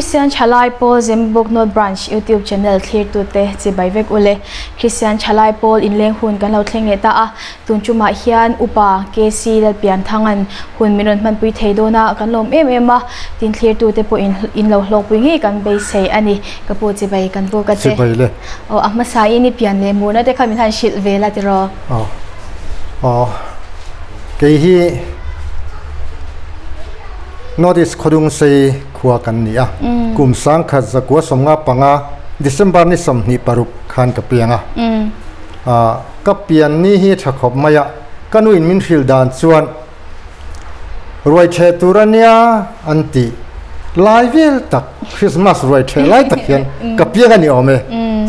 Kristian Thalai Pawl Zemabawk North Branch YouTube channel thlirtute chibai vek ule. Kristian Thalai Pawl inleng hun kan lo thleng leh ta a, tun tumah hian Upa KC Lalpianthanga'n hun min rawn hmanpui thei dawn a, kan lawm em em a, tin thlirtute pawhin in lo hlawkpui ngei kan beisei a ni. Ka pu chibai kan buk a che. Chibai le. Aw, a hmasain i pian leh murna te kha min han hrilh ve la tiraw? Aw, aw, kei hi North East Khawdungsei khua kan ni a, kum sangkhat zakua 55 December ni 26 khan ka piang a. Ka pian ni hi tha khawp mai a, ka nuin min hrilh dan chuan ruai theh tur a nia an ti lai vel tak, Christmas ruai theh lai tak hian ka piang a ni awm e.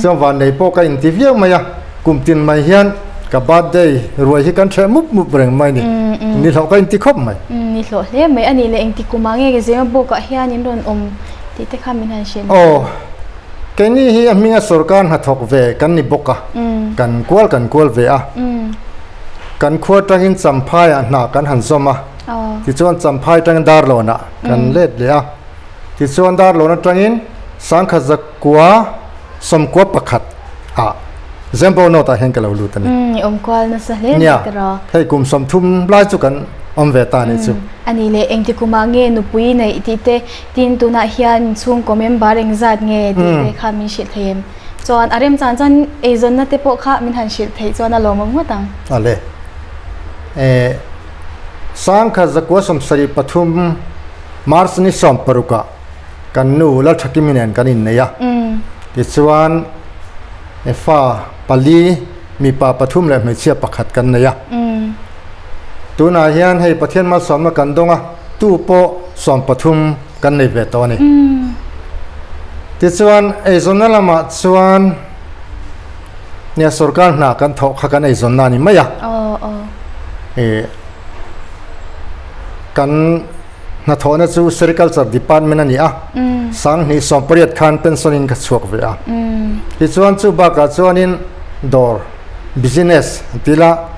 Chuan vannei pawh ka inti viau mai a, kum tin mai hian ka birthday ruai hi kan theh mup mup reng mai ni, ni hlauh ka inti khawp mai. Ni hlawh hle mai a nih leh engti kumah nge ka zema bawkah hian in rawn awm tih te kha min han hrilh. Aw. Keini hi a hminga sorkar hnathawk ve kan ni bawk a, kan kual kan kual ve a. Kan khua tangin Champhaiah hna kan han zawm a, tichuan Champhai tangin Darlawnah kan let leh a. Tichuan Darlawn atangin Sangkhat zakua 91 ah Zembo North ah hian ka lo lut a ni. I awm kual nasa hle mai Nia, hei kum 30 lai chu kan awm ve ta a nih chu. A nih leh engti kumah nge nupui neih tih te Tin, tunah hian chhungkaw member engzat nge tih te kha min hrilh thei em? Chuan a remchan chuan eizawnna te pawh kha min han hrilh theih chuan a lawmawm ngawt ang. Ale. E, Sangkhat zakua 73 March ni 16 ah kan nu Lalthakimi nen kan innei a. Tichuan e fa pali mipa pathum leh hmeichhia pakhat kan nei a. Tunah hian hei Pathian malsawmna kan dawng a. Tu pawh 13 kan nei ve tawh a ni. Tichuan eizawnna lamah chuan nia sorkar hna kan thawh kha kan eizawnna a ni mai a. Kan hnathawhna chu Sericulture Department a ni a, 2018 khan pension in ka chhuak ve a. Tichuan chu bakah chuanin dawr business an ti la,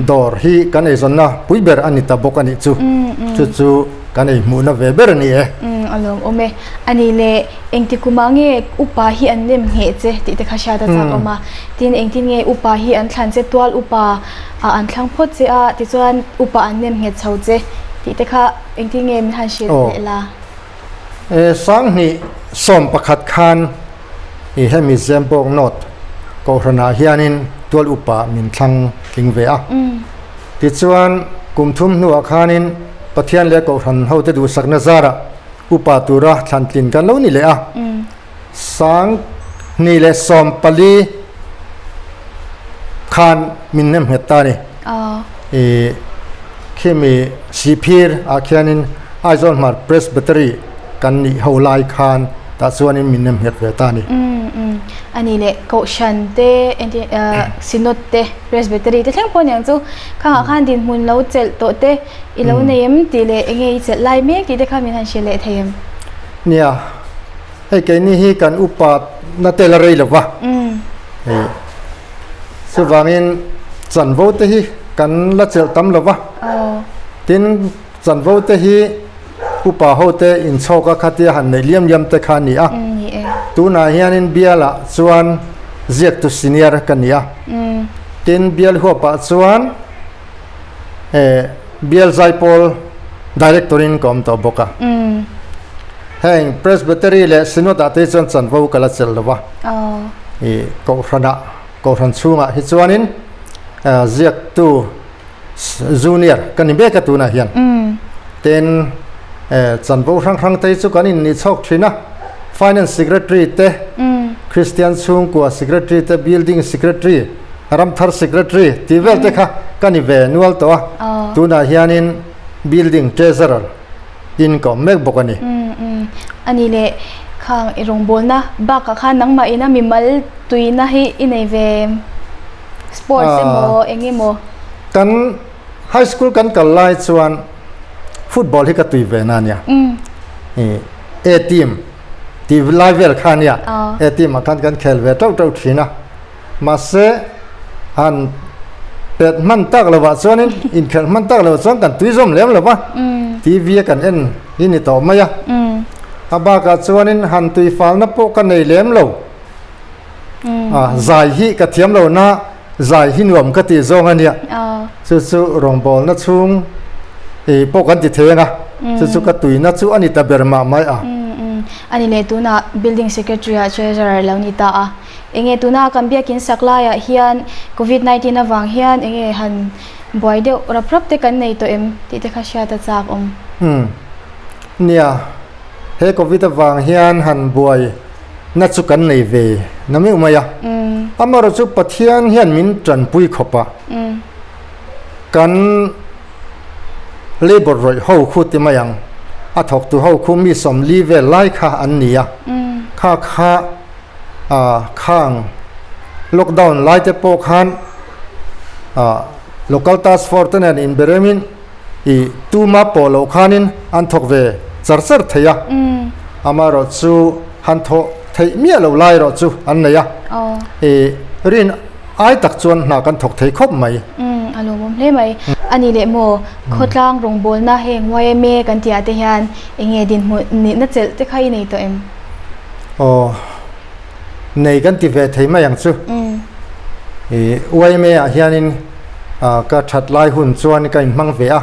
Dawr hi kan eizawnna pui ber a ni ta bawk a nih chu. Chu chu kan ei hmuhna ve ber a ni e. A lawmawm e. A nih leh engti kumah nge upa hi an nem ngheh che tih te kha hriat a chak awm a. Tin engtin nge upa hi an thlan che tual upa an thlang phawt che a tichuan upa an nem nghet chho che tih te kha engtin nge min han hrilh leh la. 2011 khan i hemi Zembawk North Kohhranah hianin tual upa min thlang tling ve a. Tichuan, kum thum hnuah khanin Pathian leh Kohhran hote duhsakna zarah upa tura thlan tlin kan lo ni leh a. 2014 khan min nem nghet ta a ni. I khimi Sihphir ah khianin Aizawl Hmar Presbytery kan nih ho lai khan tah chuanin min nem nghet ve ta a ni. A ni leh Kohhran te entir Synod te Presbytery te thleng pawh aniang chu khangah khan dinhmun lo chelh tawh te i lo nei em tih leh enge i chelh lai mek tih te kha min han hrilh leh thei em? Nia. Hei keini hi kan upa na tel a rei lo va, hei chuvangin chanvo te hi kan la chelh tam lo va, tin chanvo te hi upa ho te inchhawk a khatia han neih liam liam te kha a ni a, tunah hianin bialah chuan ziaktu senior ka ni a, tin bial huapah chuan bial zaipawl director in ka awm tawh bawk a. Heng Presbytery leh Synod ah te hi chuan chanvo ka la chelh lo va. I Kohhranah, Kohhran chhungah hi chuanin ziaktu junior ka ni mek a tunah hian. Tin, chanvo hrang hrang te hi chu kan innih chhawk thin a. Finance Secretary te, Kristian chhungkua Secretary te, Building Secretary, Ramthar Secretary tih vel te kha ka ni ve nual tawh a. Tunah hianin Building Treasurer in ka awm mek bawk a ni. A ni leh khang i rawngbawlna bakah khan nangmah ina mimal tuina hi i nei ve em? Sports emaw eng emaw? Kan high school kan kal lai chuan football hi ka tui ve na ania. A team tih lai vel kha ania. A team ah khan kan khel ve tauh tauh thin a. Mahse han pet hman tak lovah chuanin inkhelh hman tak lovah chuan kan tui zawm lem lo va, TV a kan en hi ni tawh mai a. A bakah chuanin han tui falna pawh ka nei lem lo. A zai hi ka thiam lo na zai hi nuam ka tih zawng a nia. Chu chu rawngbawlna chhung i pawh kan ti thei ang a, chu chu ka tuina chu a ni ta ber mah mai a. A ni leh tunah Building Secretary ah Treasurer lo ni ta a. Enge tuna kan biakin sak laiah hian Covid 19 avang hian enge han buai deuh rap rap te kan nei tawh em tih te kha hriat a chak awm. Umm. Nia, he Covid avang hian han buai na chu kan nei ve na meuh mai a. Amaherawhchu chu Pathian hian min tanpui khawp a. Kan labour rawih ho khu ti mai ang, a thawktu ho khu mi 40 vel lai kha an ni a. Kha kha khang lockdown lai te pawh khan local task force te nen inberemin i tuma pawh loh khanin an thawk ve char char thei a, amaherawh chu han thawh theih miah loh lai erawh chu an nei a, i rin ai tak chuan hna kan thawk thei khawp mai. A lawmawm hle mai. A ni leh maw, khawtlang rawngbawlna heng YMA kan tih ah te hian enge dinhmun nihna chelh te kha i nei tawh em? Aw, nei kan ti ve thei mai ang chu. I YMA ah hianin ka that lai hun chuan ka inhmang ve a.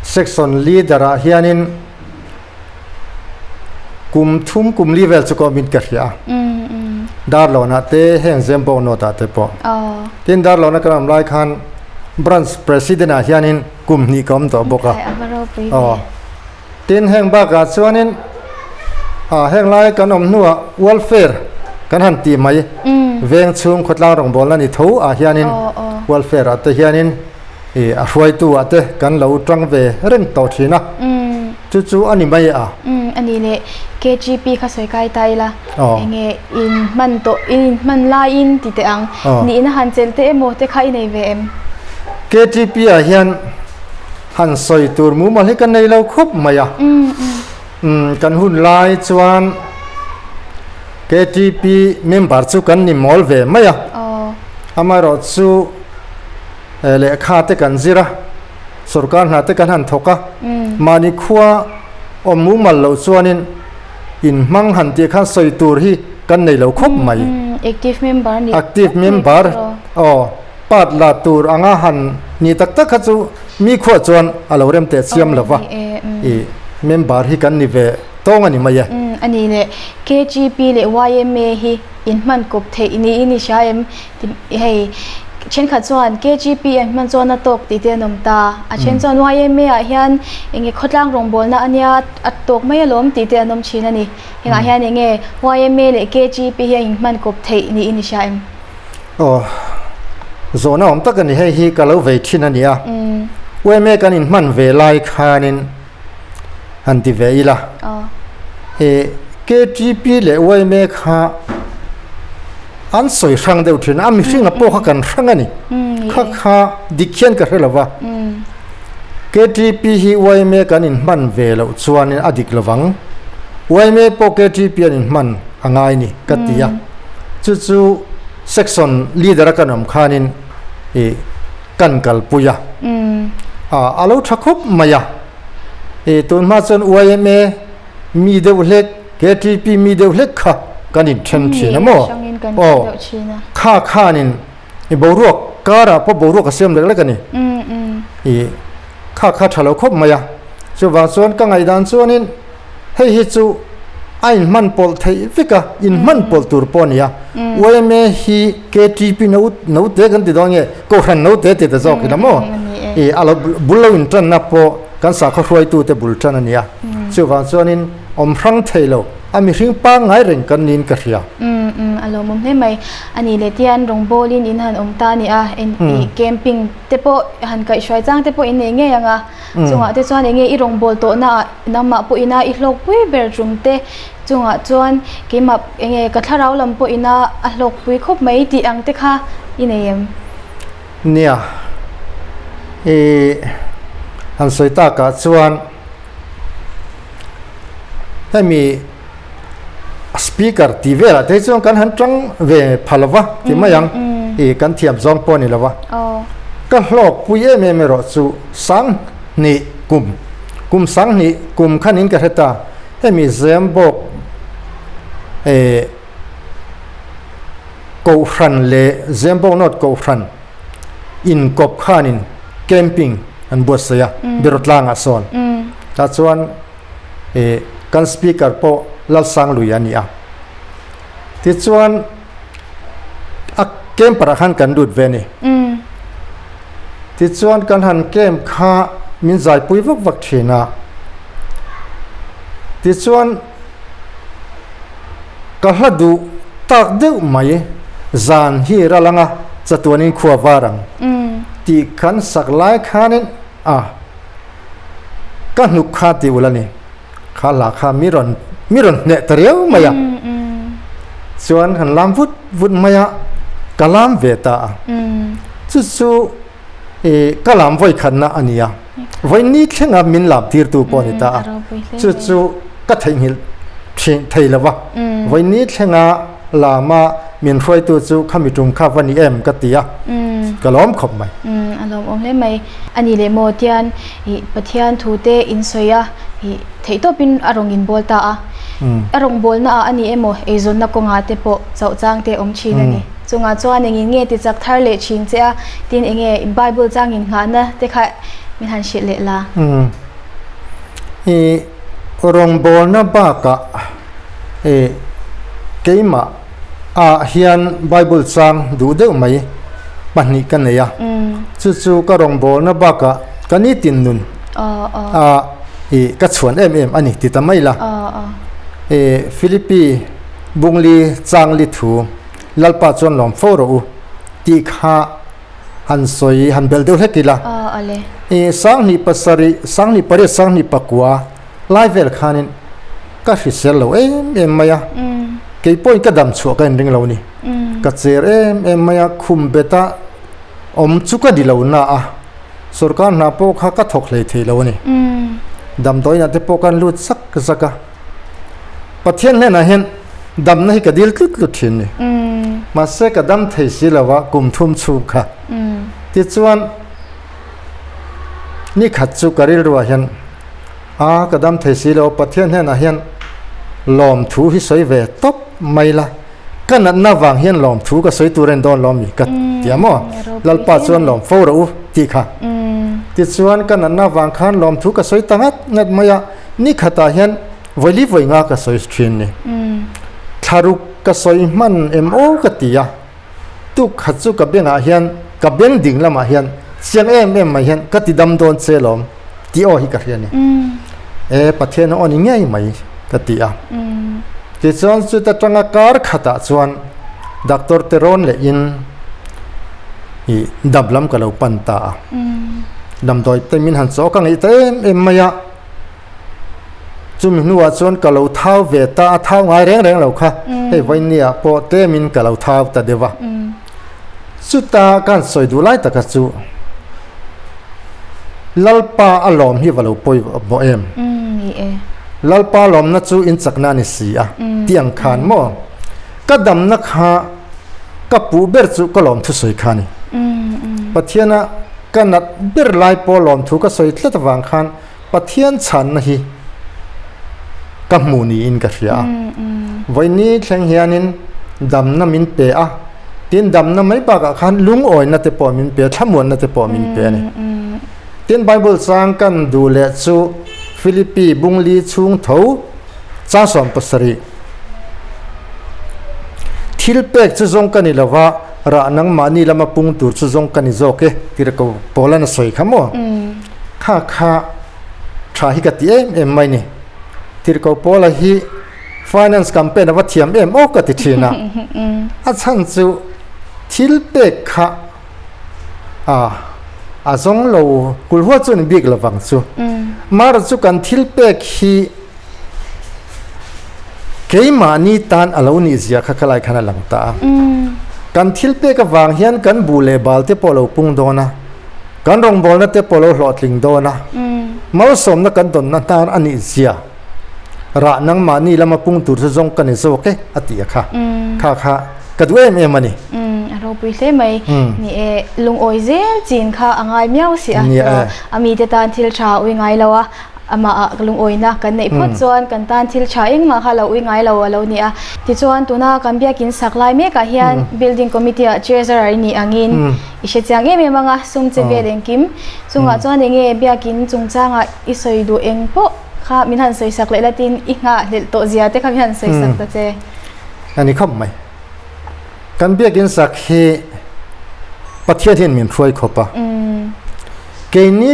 Section leader ah hianin kum thum kum li vel chu ka awmin ka hria a. Darlawnah te heng Zembawk North ah te pawh. Tin Darlawna kan awm lai khan branch president ah hianin kum hnih ka awm tawh bawk a. Aw. Tin, heng bakah chuanin heng lai kan awm hnuah welfare kan han tih mai, veng chhung khawtlang rawngbawlna ni tho ah hianin welfare ah te hianin a hruaitu ah te kan lo tang ve reng tawh thin a, chu chu a ni mai a. A ni leh KGP kha sawi kai ta ila, enge in hman tawh, in hman laiin ti teh ang, nihna han chelh te emaw te kha i nei ve em? KGP ah hian Han sawi tur mumal hi ka nei lo khawp mai a. Kan hun lai chuan KTP member chu kan ni mawl ve mai a. Amaherawh chu lehkha te kan zir a, sorkar hna te kan han thawk a. Mahni khua awm mumal loh chuanin inhmang han tih khan sawi tur hi kan nei lo khawp mai. Active member ni. Active member aw. Part la tur anga han ni tak tak kha chu mi khuah chuan a lo rem teh chiam lo va, i member hi kan ni ve tawng a ni mai e. A ni leh KGP leh YMA hi in hman kawp theih niin i hria em? Hei thenkhat chuan KGP an hman chuan a tawk tih te an awm ta, a then chuan YMA ah hian enge khawtlang rawngbawlna a nia a tawk mai alawm tih te an awm thin a ni. Hengah hian enge YMA leh KGP hi a inhman kawp theih niin i hria em? Aw, zawhna awm tak a ni, hei hi ka lo vei thin a nia. Uaime kan inhman ve lai khanin han ti ve ila. E KTP leh uaime kha an sawi hrang deuh thin a, a mihringa pawh kha kan hrang a ni. Kha kha dik hian ka hre lo va. KTP hi uaime kan inhman ve loh chuanin a dik lovang. Uaime pawh KTP an inhman a ngai ni ka ti a. Chu chu section leader a kan awm khanin ih kan kalpui a, a lo tha khawp mai a, ih tun hma chuan YMA mi deuh hlek KTP mi deuh hlek kha kan inthen thin a maw? Aw kha khanin i boruak karah pawh boruak a siam lek lek a ni, ih kha kha tha lo khawp mai a, chuvang chuan ka ngaihdan chuanin. Hei hi chu a inhman pawlh theih vek a, inhman pawlh tur pawh a ni a. YMA hi KTP no note kan ti dawn nge, Kohhran note ti ta zawk ila maw? I a lo bul lo intanna pawh kan sakhaw hruaitute bul tan a ni a. Chuvang chuanin awm hrang thei lo, a mihring pangngai reng kan niin ka hria. A lawmawm hle mai. A nih leh tian rawngbawlin in han awm ta a ni a, camping te pawh han kaihhruai chang te pawh in nei ngei ang a. Chungah te chuan enge i rawngbâwl tawhnaah nangmah pawhina i hlawkpui ber tum te chungah chuan keimah enge ka thlarau lam pawhina a hlawkpui khawp mai tih ang te kha i nei em? Nia, i han sawi takah chuan hemi speaker tih velah te hi chuan kan han tang ve pha lo va ti mai ang i kan thiam zawng pawh a ni lo va ka hlawkpui em em erawh chu sang hnih kum kum sang hnih kum khanin ka hre ta. Hemi Zembawk eh Kohhran leh Zembawk North Kohhran inkawp khanin camping an buatsaih a, Birawtlangah sawn. Tah chuan eh kan speaker pawh Lalsanglui a ni a. Tichuan a camper ah khan kan lut ve a ni. Tichuan kan han camp kha min zaipui vak vak thin a. Tichuan ka hla duh tak deuh mai zan hi ral anga chatuanin khua var ang tih kan sak lai khanin a ka hnuk kha tih ul a ni. Kha hla kha mi rawn mi rawn hneh ta riau mai a. Chuan han lam vut vut mai a, ka lam ve ta a. Chu chu i ka lam vawi khatna a ni a. Vawi ni thlenga min lam tirtu pawh a ni ta a. Chu chu ka theihnghilh thin thei lo va. Vawi ni thlenga lama min hruaitu chu khami tum kha va ni em ka ti a. Ka lawm khawp mai. A lawmawm hle mai. A ni leh maw tian i Pathian thu te in sawi a, i theih tawpin a rawn inbawl ta a. A rawngbawlna ah a ni emaw eizawnna kawngah te pawh chauh chang te awm thin a ni. Chungah chuan engin nge ti chak thar leh thin che a, tin enge Bible chang in nghahna te kha min han hrilh leh la. I rawngbawlna bakah i keimah ah hian Bible chang duh deuh mai pahnih ka nei a, chu chu ka rawngbawlna bakah ka nitin nun a i ka chhuan em em a ni ti ta mai la. I Philippi Bungli Changli thu Lalpa chuan lawm fo rawh u tih kha han sawi han belh deuh hlek ila. I Sanghnih pasarih, Sanghnih pariat, Sanghnih pakua lai vel khanin ka hrisel lo em em mai a, kei pawhin ka dam chhuah ka inring lo ni. Ka cher em em mai a, khum beta awm chu ka ni lo na a, sorkar hna pawh kha ka thawk hlei thei lo a ni. Damdawiinah te pawh kan lut zak zak a. Pathian hnenah hian damna hi ka dil tlut tlut thin ni. Mahse ka dam thei si lo a kum thum chhung kha. Tichuan ni khat chu ka rilruah hian a ka dam thei si lo Pathian hnenah hian lawmthu hi sawi ve tawp mai la. Ka natna vang hian lawmthu ka sawi tur a ni dawn lawm mi ka ti a maw? Lalpa chuan lawm fo rawh u tih kha. Tichuan ka natna vang khan lawmthu ka sawi ta ngat ngat mai a, ni khatah hian vawili vawi nga ka sawi thin ni. Thlaruk ka sawi hman em aw ka ti a, tuk khat chu ka bengah hian ka beng ding lamah hian chiang em em mai hian ka ti dam dawn che lawm tih aw hi ka hria a ni. E Pathian aw ni ngei mai ka ti a. Tichuan chuta tanga kar khatah chuan doctor te rawn leh in i dam lam ka lo pan ta a. Damdawi te min han chaw ka ngaih ta em em mai a. Chumi hnuah chuan ka lo thau ve ta a, thau ngai reng reng lo kha. Hei vawinia pawh tlemin ka lo thau ta deuh a. Chuta kan sawi duh lai taka chu Lalpa a lawm hi va lo pawi bawh em? Lalpa lawmna chu in chakna a ni si a, tih ang khan maw? Ka damna kha ka puh ber chu ka lawm thusawi kha a ni. Pathiana ka nat ber lai pawh lawmthu ka sawi tlat avang khan Pathian chhanna hi ka hmuh niin ka hria a. Vawiini thleng hianin damna min pe a, tin damna mai bakah khan lungawina te pawh min pe a, thlamuanna te pawh min pe a ni. Tin Bible chang kan duh leh chu Philippi bungli chhung tho chang 17. Thil pek chu zawng ka ni lo va, rah nangmahni lama pung tur chu zawng ka ni zawk e, tih ko Paula'n a sawi kha maw? Kha kha tha hi ka ti em em mai ni. Tirhkoh Paula hi finance campaign a va thiam em aw ka ti thin a. A chhan chu thil pek kha a a zawng lo kulhua chu ni bik lovang chu. Mara chu kan thil pek hi keimahni tan a lo nih zia kha khalai khan a lang ta a. Kan thil pek avang hian kan buh leh bal te pawh a lo pung dawn a. Kan rawngbawlna te pawh lo hlawhtling dawn a, malsawmna kan dawnna hnar a nih zia rah nangmahni lama pung tur chu zawng ka ni zawk e a ti a kha. Kha kha ka duh em em a ni. A ropui hle mai. Ni e, lungawi zel chin kha a ngai miau si a. A mite tan thil tha ui ngai lo a. Amah ah lungawina kan neih phawt chuan kan tan thil tha engmah kha lo ui ngai lo a lo ni a. Tichuan tuna kan biakin sak lai mekah hian building committee ah treasurer i nih angin i hre chiang em em ang a, sum che vel engkim chungah chuan enge biakin chungchangah i sawi duh eng pawh kha min han sawi sak leh la tin i nghahhlelh tawh zia te kha min han sawi sak ta che. A ni khawp mai. Kan biakin sak hi Pathian hian min hruai khawp a. Keini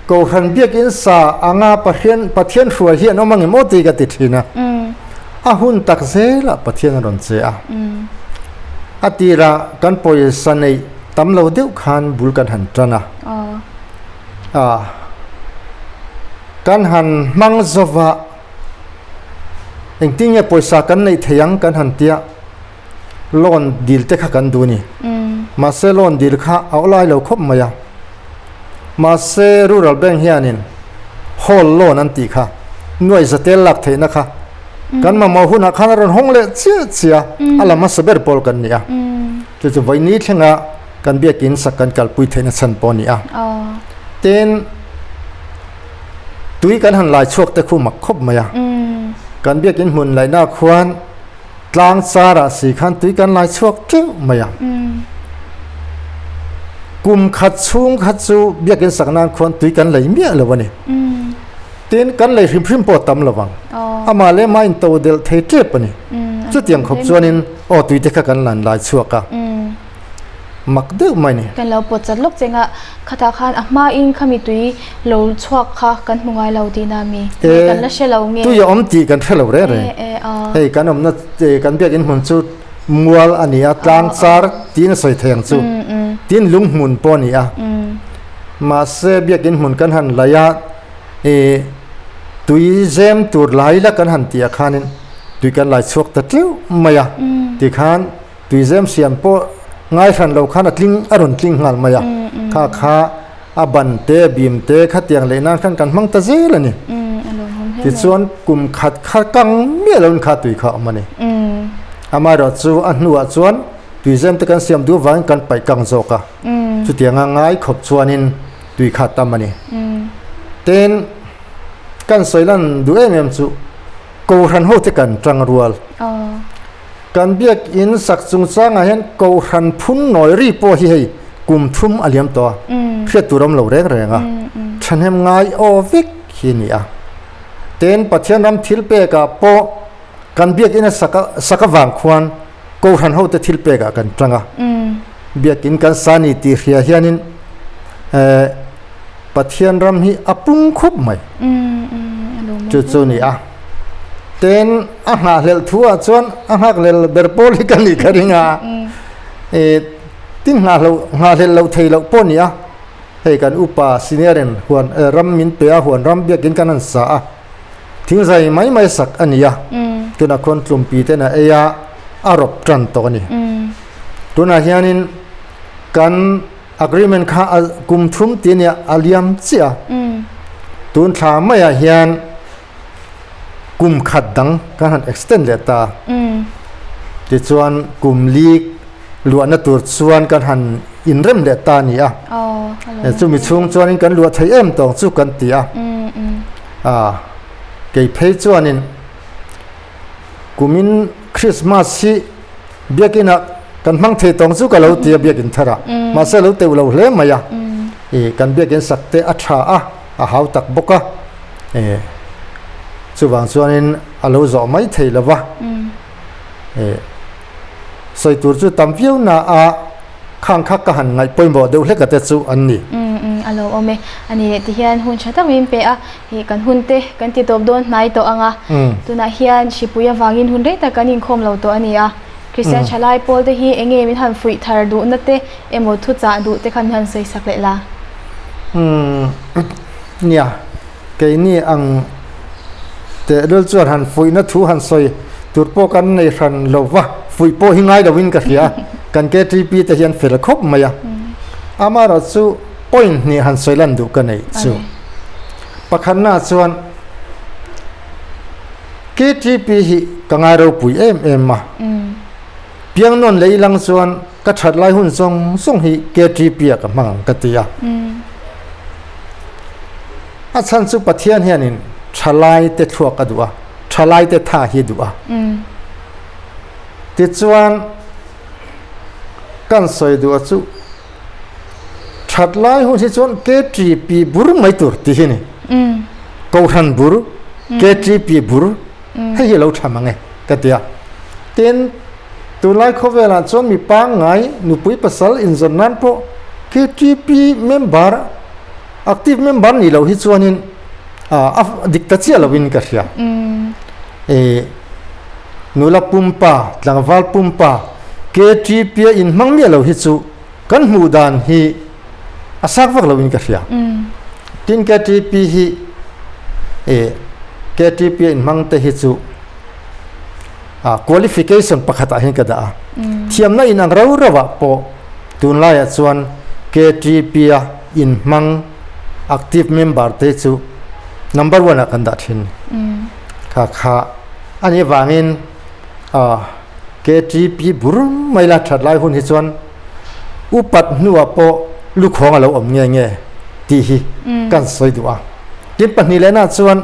Kohhran biakin sa anga Pathian Pathian hruai hi an awm angem aw tih ka ti thin a. A hun tak zelah Pathian a rawn che a. A tirah kan pawisa neih tam lo deuh khan bul kan han tan a. Kan han hmang zova engtin nge pawisa kan neih thei ang kan han tia loan dil te kha kan duh a ni. Mahse loan dil kha a awlai lo khawp mai a. Mahse Rural Bank hianin hall loan an tih kha nuai zatel lak theihna kha kan mamawh hunah khan a rawn hawng leh chiah chiah a, a la hmasa ber pawl kan ni a. Chu chu vawiini thlenga kan biakin sak kan kalpui theihna chhan pawh a ni a. Tin, tui kan han lai chhuak te khu mak khawp mai a. Kan biakin hmun laihna khuan Tlang charah si khan tui kan lai chhuak teuh mai a. Kum khat chhung kha chu biakin sak nan khuan tui kan lei miah lo a ni. Tin, kan lei hrim hrim pawh tam lo vang. Amah leh mah in to delh thei tep a ni. Chutiang khawp chuanin aw tui te kha kan lan lai chhuak a. Mak deuh mai ni. Kan lo pawt chat lawk cheng a, khatah khan a hmain khami tui lo chhuak kha kan hmu ngai lo tihna mi? Nge kan la hre lo nge? Tui a awm tih kan hre lo reng reng. Hei kan awmna kan biakinn hmun chu mual a ni a, tlang char tiin a sawi thei ang chu. Tin lung hmun pawh a ni a. Mahse biakinn hmun kan han laih a, tui zem tur lai la kan han tih ah khanin tui kan lai chhuak ta teuh mai a, tikhan Tuizem siam pawh ngai hran lo khan a tling a rawn tling nghal mai a, kha kha a ban te a bim te khatiang leh nan khan kan hmang ta zel a ni. Tichuan kum khat kha kang miah lo in kha tui kha a awm a ni. Amaherawh chu a hnuah chuan tuizem te kan siam duh avangin kan paih kang zawk a, chutianga ngai khawp chuanin tui kha a tam a ni. Tin, kan sawi lan duh em em chu Kohhran ho te kan tang rual. Kan biakinn sak chungchangah hian Kohhran phun nawi ri pawh hi hei kum thum a liam tawh a, hriat tur awm lo reng reng a, thahnem ngai aw vek hi a ni a. Tin, Pathian ram thil pekah pawh kan biakinn a sak sak avang khuan Kohhran hote thil pekah kan tang a. Biakinn kan sa ni tih hria hianin Pathian ram hi a pung khup mai. Chu chu ni a. Tin, a nghahhlelh thu ah chuan a nghakhlel ber pawl hi ka nih ka ring a. E, tin nghahlo nghahhlelh loh thei loh pawh ni a. Hei kan upa senior in huan ram min pe a, huan ram biakin kan han sa a. Thingzai mai mai sak a ni a. Tunah khuan tlumpi ten a ei a, a rawp tan tawh a ni. Tunah hianin kan Agreement kha a kum thum ti nia a liam chiah a. Tun thla maiah hian kum khat dang kan han extend leh ta. Tichuan kum li luahna tur chuan kan han inrem leh ta a ni a. Chumi chhung chuanin kan luah thei em tawng chu kan ti a. Kei phei chuanin kumin Christmas hi Biakinah kan hmang thei tawng chu ka lo ti a biakin tharah mahse lo teuh lo hle mai a i kan biakin sak te a tha a a hau tak bawk a e chuvang chuanin a lo zawh mai thei lo va e sawi tur chu tam viau na a khang kha ka han ngaih pawimawh deuh hlek a te chu an ni. A lo awm e. A ni leh tihian hun tha tak min pe a, ih kan hun te kan ti tawp dawn hnai tawh ang a. Tunah hian hripui avangin hun rei tak kan inkhawm lo tawh a ni a. Kristian thalai pawl te hi eng nge min han fuih thar duhna te emaw thu chah duh te kha min han sawi sak leh la. Nia, keini ang tehlul chuan han fuihna thu han sawi tur pawh kan nei hran lo va, fuih pawh hi ngai loin ka hria. Kan KTP te hian fel khawp mai a. Amaherawh chu point hnih han sawi lan duh ka neih chu. Pakhatna chuan KTP hi ka ngai ropui em em a. Piangnawn leh ilang chuan ka that lai hun zawng zawng hi KTP ah ka hmang ang ka ti a. A chhan chu Pathian hianin. Thalai te thluak a duh a, thalai te tha hi duh a. Tichuan kan sawi duh a chu that lai hun hi chuan KTP bur mai tur tih hi ni. Kohhran bur, KTP bur hei hi lo tha mang e ka ti a. Tin, tunlai khawvelah chuan mi pangngai nupui pasal inzawn nan pawh KTP member, active member nih loh hi chuanin a dik ta chiah loin ka hria. Nula pumpa, tlangval pumpa KTP a inhmang miah lo hi chu kan hmuh dan hi a sak vak loin ka hria. Tin KTP hi KTP a inhmang te hi chu qualification pakhatah hian ka dah a. Thiamna inang rau rauah pawh tunlaiah chuan KTP a inhmang active member te chu number one ah kan dah thin. Kha kha a nih avangin KTP bur mai la that lai hun hi chuan upat hnuah pawh lukhawng a lo awm nge nge tih hi kan sawi duh a. Tin pahnih lehna chuan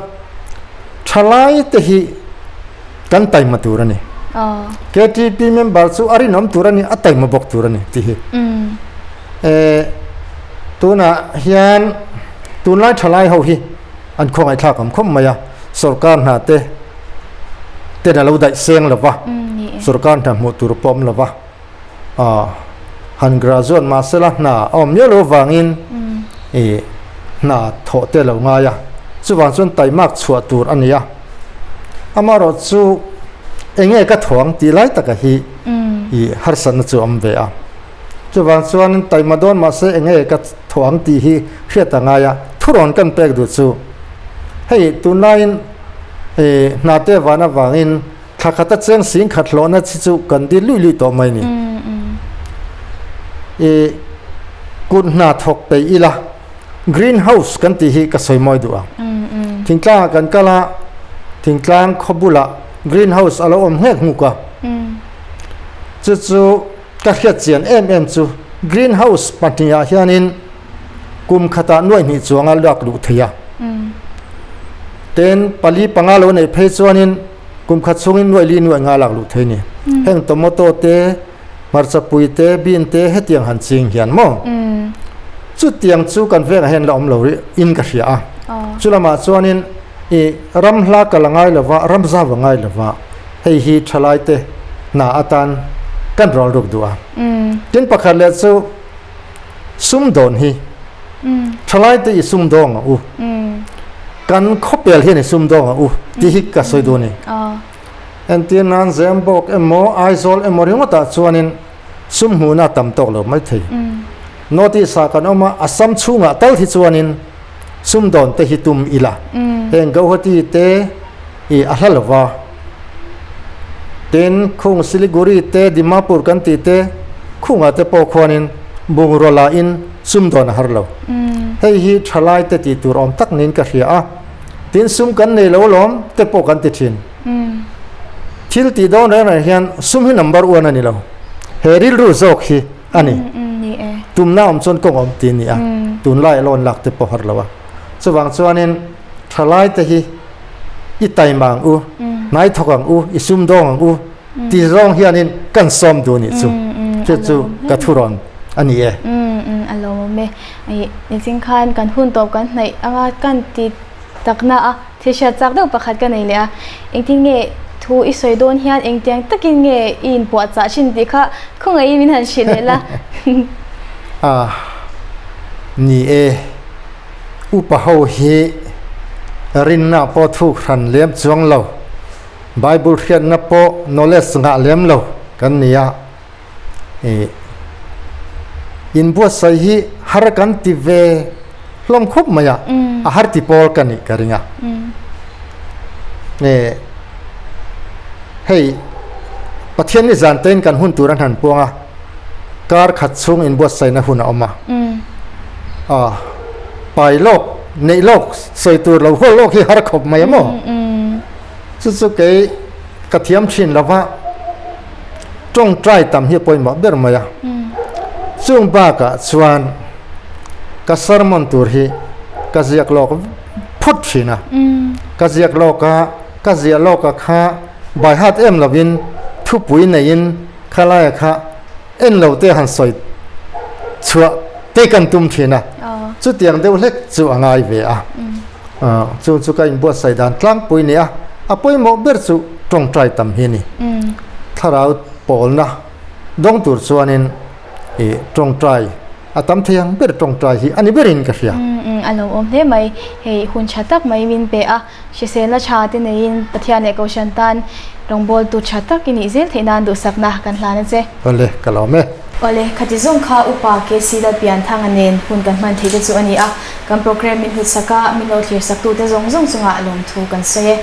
thalai te hi kan taima tur a ni. KTP member chu a rinawm tur a ni, a taima bawk tur a ni tih hi. Tunah hian tunlai thalai ho hi an khawngaihthlak awm khawp mai a, sorkar hna te ten a lo daih seng lo va, sorkar hna hmuh tur pawh awm lo va, han graduate mahsela hna a awm miau lo avangin hna thawh te a lo ngai a, chuvang chuan taimak chhuah tur a ni a, amaherawh chu eng nge ka thawng tih lai taka hi harsatna chu a awm ve a. Chuvang chuan taima dawn mahse eng nge ka thaw ang tih hi hriat a ngai a, thurawn kan pek duh chu hei tunlaiin hna te van avangin thla khata cheng sing khat hlawhna chi chu kan dil luih luih tawh mai ni. I kut hna thawk peih ila green house kan tih hi ka sawi mawi duh ang. Thingtlangah kan kal a, thingtlang khaw bulah green house a lo awm nghek nghuk a, chu chu Ka hriat chian em em chu green house pahnihah hianin kum khatah nuaih hnih chuanga lak luh thei a. Ten pali panga lo neih phei chuanin kum khat chhungin nuaih li nuaih nga lak luh thei ni. Heng tomato te, hmarcha pui te, bean te hetiang han ching hian maw? Chutiang chu kan vengah hian la awm lo rih in ka hria a. Chu lamah chuanin i ram hla kal a ngai lova, ram zau a ngai lova. Hei hi thalaite hna atan kan rawl ruk duh a. Tin pakhat leh chu sumdawn hi thalaite i sumdawng a u. Kan khawpel hian i sumdawng a u tih hi ka sawi duh a ni. Entir nan Zembawk emaw Aizawl emaw ringawtah chuanin sum hmuhna a tam tawk lo maithei. North East ah kan awm a, Assam chhungah tal hi chuanin sumdawn te hi tum ila. Heng Gauhati te i a hla lova. Tin, khung Siliguri te, Dimapur kan tih te, khungah te pawh khuanin bungraw la in sumdawn a har lo. Hei hi thalai te tih tur awm tak niin ka hria a. Tin, sum kan nei lo alawm te pawh kan ti thin. Thil tih dawn reng reng hian sum hi number one a ni lo. He rilru zawk hi a ni. Tumna awm chuan kawng awm tih a ni a. Tunlai loan lak te pawh har lo a. Chuvang chuanin thalai te hi i taima ang u, hnai thawk ang u, i sumdawng ang u ti zawng hianin kan sawm duh nih chu. Chu chu ka thurawn a ni e. A lawmawm e. Niching khan kan hun tawp kan hnaih anga kan ti takna a thil hriat chak deuh pakhat ka nei leh a. Engtin nge thu i sawi dawn hian engtiang takin nge i inpuahchah thin tih kha khawngaihin min han hrilh leh la. A ni e. Upa ho hi rinna pawh thuk hran lem chuang lo, Bible hriatna pawh knowledge ngah lem lo kan ni a, ih inbuatsaih hi har kan ti ve hlawm khawp mai a, a har ti pawl ka nih ka ring a. Ih hei Pathian ni zan tein kan hun tur an han puang a, kar khat chhung inbuatsaihna hun a awm a. A pai lawk, neih lawk, sawi tur lo hual lawk hi har khawp mai a maw? Chu chu kei ka thiam thin lo va, tawngtai tam hi a pawimawh ber mai a. Chung bakah chuan ka sermon tur hi ka ziak lawk. phawt thin a. Ka ziak lawk a, ka ziah lawk a kha by heart em lovin thupui neiin khalai a kha en lo te han sawi chhuah te kan tum thin a. Chutiang deuh hlek chu a ngai ve a. Chu chu ka inbuatsaih dan tlangpui ni a, a pawimawh ber chu tawngtai tam hi a ni. Thlarau pawlna dawng tur chuanin i tawngtai a tam thei ang ber tawngtai hi a ni berin ka hria. A lo awm hle mai. Hei hun tha tak mai min pe a, hriselna tha te neiin Pathian leh Kohhran tan rawngbawltu tha tak i nih zel theih nan duhsakna kan hlan a che. Awle, ka lawm e. Awle, khati zawng kha Upa KC Lalpianthanga nen hun kan hman theih te chu a ni a, kan programme min hlutsak a, min lo thlir sak tute zawng zawng chungah lawmthu kan sawi e.